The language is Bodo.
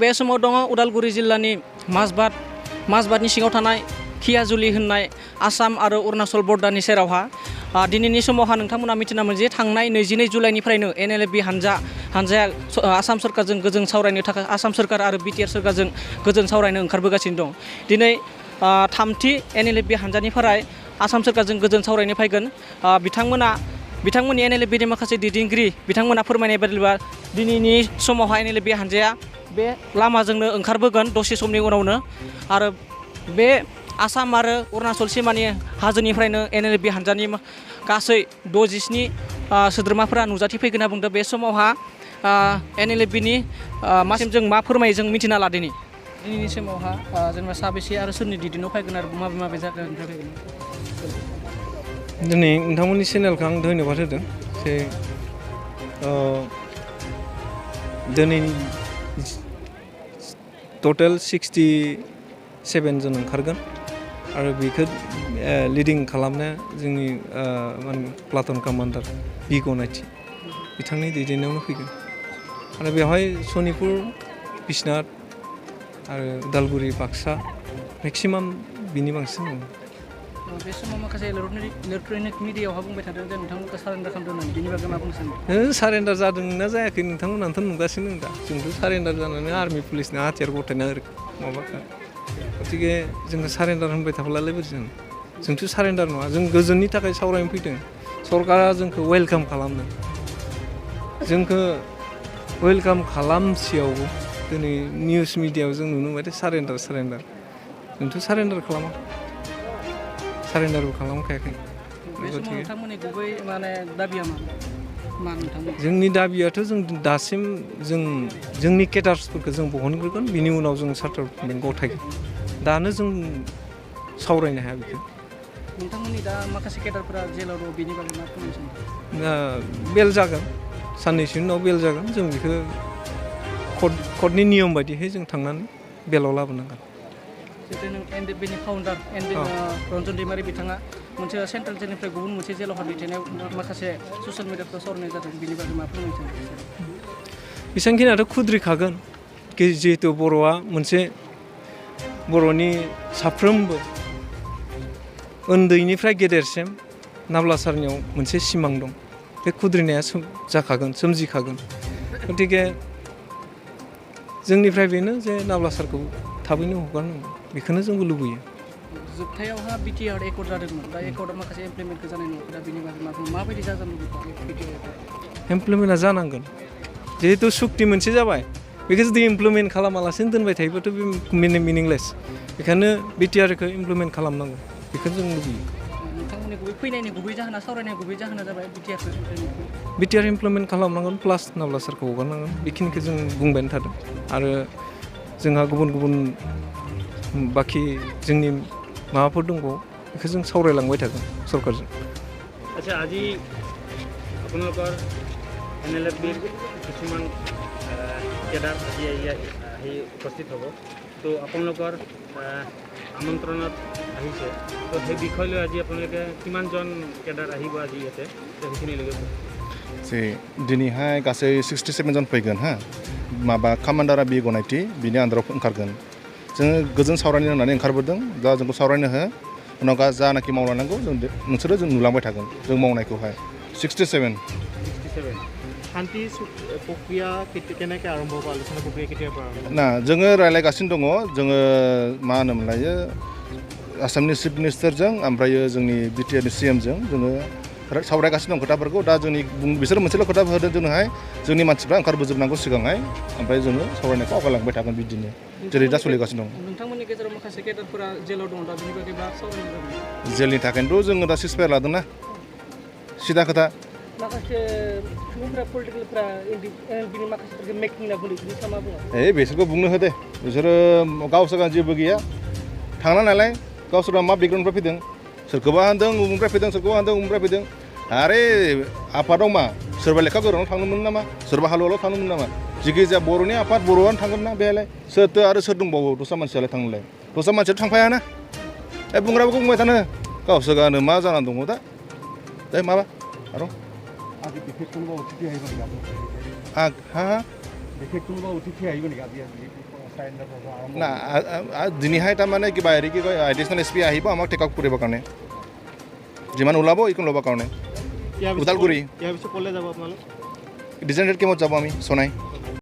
बे समाव दङ उदालगुरि जिल्लानि माजबादनि सिङाव थानाय खियाजुलि होननाय आसाम आरो अरुणाचल बर्डारनि सेरावहा दिनैनि समावहा नोंथांमोना मिथिना मोन जे थांनाय 22 जुलाइनिफ्रायनो NLFB हानजाया आसाम सरकारजों गोजोन सावरायनो थाखाय आसाम सरकार आरो BTR सरकारजों गोजोन सावरायनो ओंखारबोगासिनो दं। दिनै थामथि NLFB हानजानिफ्राय आसाम सरकारजों गोजोन सावरायनो फैगोन। बिथांमोननि NLFBनि माखासे दैदेनगिरि बिथांमोना फोरमायनाय बायदिब्ला दिनैनि समावहा NLFB हानजाया बे लामाजोंनो ओंखारबोगोन दसे समनि उनावनो आरो बे आसाम आरो अरुणाचल सीमानि हाजोनिफ्रायनो NLFB हानजानि गासै 67 सोद्रोमाफोरा नुजाथिफैगोन होनना बुंदों। बे समावहा NLFBनि मासिम जों मा फोरमायो जों मिथिना लादिनि दिनैनि समावहा जेनेबा साबेसे आरो सोरनि दैदेननायाव फैगोन आरो माबे जायगानिफ्राय फैगोन। दिनै नोंथांमोननि चेनेलखौ आं धन्यबाद होदों जे दिनै टटेल 67 जन ओंखारगोन आरो बेखौ लिडिं खालामनो जोंनि प्लाटन कामान्डार बि गनायथि बिथांनि दैदेननायावनो फैगोन आरो बेवहाय सनितपुर बिश्वनाथ आरो उदालगुरि बाक्सा मेक्सिमाम बिनि बांसिन दङ। बे समाव माखासे इलेक्ट्रनिक मिडियायावहा बुंबाय थादों जे नोंथांमोनखौ सारेन्डार खालामदों होननानै बिनि बागै मा बुंनो सानो? सारेन्डार जादों ना जायाखै नोंथांमोनाथ' नुगासिनो दं दा जोंथ' सारेन्डार जानानै आर्मि पुलिसनो हाथियार गथायना माबाखा गतिके जोंखौ सारेन्डार होनबाय थाब्लालाय बोरै जानो। जोंथ' सारेन्डार नङा, जों गोजोननि थाखाय सावरायनो फैदों। सरकारा जोंखौ वेलकाम खालामदों, जोंखौ वेलकाम खालामसेयावबो दिनै निउस मिडियायाव जों नुनो मोनबाय सारेन्डार जोंथ' सारेन्डार खालामाखै, सारेन्डारबो खालामखायाखै। जोंनि दाबियाथ' जों दासिम जोंनि केडार्सफोरखौ जों बहनग्रोगोन, बिनि उनाव जों सार्टिफिकेट गथायगोन। दानो जों सावरायनो हाया बेखौ। नोंथांमोननि दा माखासे केडारफोरा जेलाव दं बेनि बागै मा फोरमायनो सानो? बेल जागोन, साननैसोनि उनाव बेल जागोन। जों बेखौ कर्टनि नियम बायदियै जों थांनानै बेलाव लाबोनांगोन। जितु नों NLFBनि फाउन्डार रन्जन दैमारि बिथाङा मोनसे सेन्ट्रेल जेलनिफ्राय गुबुन मोनसे जेलावहा दैथायनायाव माखासे ससियेल मिडियाफ्राव सावरायनाय जादों, बिनि बागै मा फोरमायनो सानो? बेसेबांखिनियाथ' खुद्रिखागोन जिहेतु बर'आ मोनसे बर'नि साफ्रोमबो उन्दैनिफ्राय गेदेरसिम नाब्लासारनियाव मोनसे सिमां दं। बे खुद्रिनाया जाखागोन, सोमजिखागोन। गतिके जोंनिफ्राय बेनो जे नाब्लासारखौ थाबैनो हगारनांगौ, बेखौनो जोंबो लुबैयो। जोबथायावहा BTR एकर्ड जादोंमोन, दा एकर्डआ माखासे इमप्लिमेन्टखौ जानाय नङा, दा बिनि बागै माबायदि जागोन BTR? इमप्लिमेन्टआ जानांगोन, जिहेतु सुक्ति मोनसे जाबाय, बेखौ जुदि इमप्लिमेन्ट खालामालासिनो दोनबाय थायोबाथ' बे मिनिंलेस। बेखायनो BTRखौ इमप्लिमेन्ट खालामनांगौ, बेखौ जों लुबैयो। नोंथांमोननि फैनायनि गुबै जाहोना, सावरायनायनि गुबै जाहोना जाबाय BTR इमप्लिमेन्ट खालामनांगोन प्लास नाब्लासारखौ हगारनांगोन, बेखिनिखौ जों बुंबायानो थादों। आरो जोंहा गुबुन बाखि जोंनि माबाफोर दंबावो, बेखौ जों सावरायलांबाय थागोन सरकारजों। আচ্ছা, আজি আপোনালোকৰ NLFBৰ কিছুমান কেডাৰ আজি আহি উপস্থিত হ'ব, তো আপোনালোকৰ আমন্ত্ৰণত আহিছে, তো সেই বিষয় লৈ আজি আপোনালোকে কিমানজন কেডাৰ আহিব আজি ইয়াতে সেইখিনিলৈকে दिनैहाय गासै 67 जन फैगोन। माबा कामान्डारा बि गनायथि बिनि आन्दाराव ओंखारगोन। जोङो गोजोन सावरायनो होननानै ओंखारबोदों, दा जोंखौ सावरायनो हो, उनाव जानाखि मावलांनांगौ नोंसोरो जों नुलांबाय थागोन जों मावनायखौहाय। 67 শান্তি প্ৰক্ৰিয়া কেনেকৈ আৰম্ভ হ'ব, আলোচনা প্ৰক্ৰিয়া কেতিয়াৰ পৰা আৰম্ভ? না, जोङो रायज्लायगासिनो दङ। जोङो मा होनोमोनलायो आसामनि चिफ मिनिस्टारजों ओमफ्राय जोंनि BTRनि CMजों जोङो सावरायगासिनो दं खोथाफोरखौ। दा बिसोर मोनसेल' खोथा होदों जोंनोहाय, जोंनि मानसिफ्रा ओंखारबोजोबनांगौ सिगांहाय, ओमफ्राय जोङो सावरायनायखौ आवगायलांबाय थागोन बिदिनो जेरै दा सोलिगासिनो दं। नोंथांमोननि गेजेराव माखासे केडारफोरा जेलाव दं, दा बिनि बागै मा सावरायनो जागोन? जेलनि थाखायनोथ' जोङो दा सिसफायार लादोंना, सिदा खोथा। माखासे सुबुंफोरा पलिटिकेलफ्रा NLFBनि माखासेफोरखौ मेकिं होनना बुंदों, बिनि सायाव मा बुङो? बिसोरखौ बुंनो हो दे, बिसोरो गावसोरहा जेबो गैया, थांना नालाय गावसोरा मा बेकग्राउन्डनिफ्राय फैदों, सोरखौबा होनदों उमुकनिफ्राय फैदों, सोरखौबा होनदों उमुकनिफ्राय फैदों। आरे आफादाव मा सोरबा लेखा गोरोंनाव थांनो मोनो नामा, सोरबा हालुवाल' थांनो मोनो नामा? जिखिजाया बर'नि आफाद, बर'आनो थांगोन ना बेहायलाय। सोरथो आरो सोर दंबावो दस्रा मानसियालाय थांनोलाय? दस्रा मानसियाथ' थांफायाना। बुंग्राफोरखौ बुंबाय थानो, गावसोरनो मा जानानै दङ दा। माबा आरो না দিনীহাই তাৰমানে কিবা হেৰি কি কয় এডিশ্যনেল এছ পি আহিব আমাক টেক আউট কৰিবৰ কাৰণে যিমান ওলাব এইখন ল'বৰ কাৰণে ইয়াৰ পিছত ওদালগুৰি ইয়াৰ পিছত ক'লৈ যাব আপোনালোক ডিজাইন ৰেড কেমত যাব আমি চনাই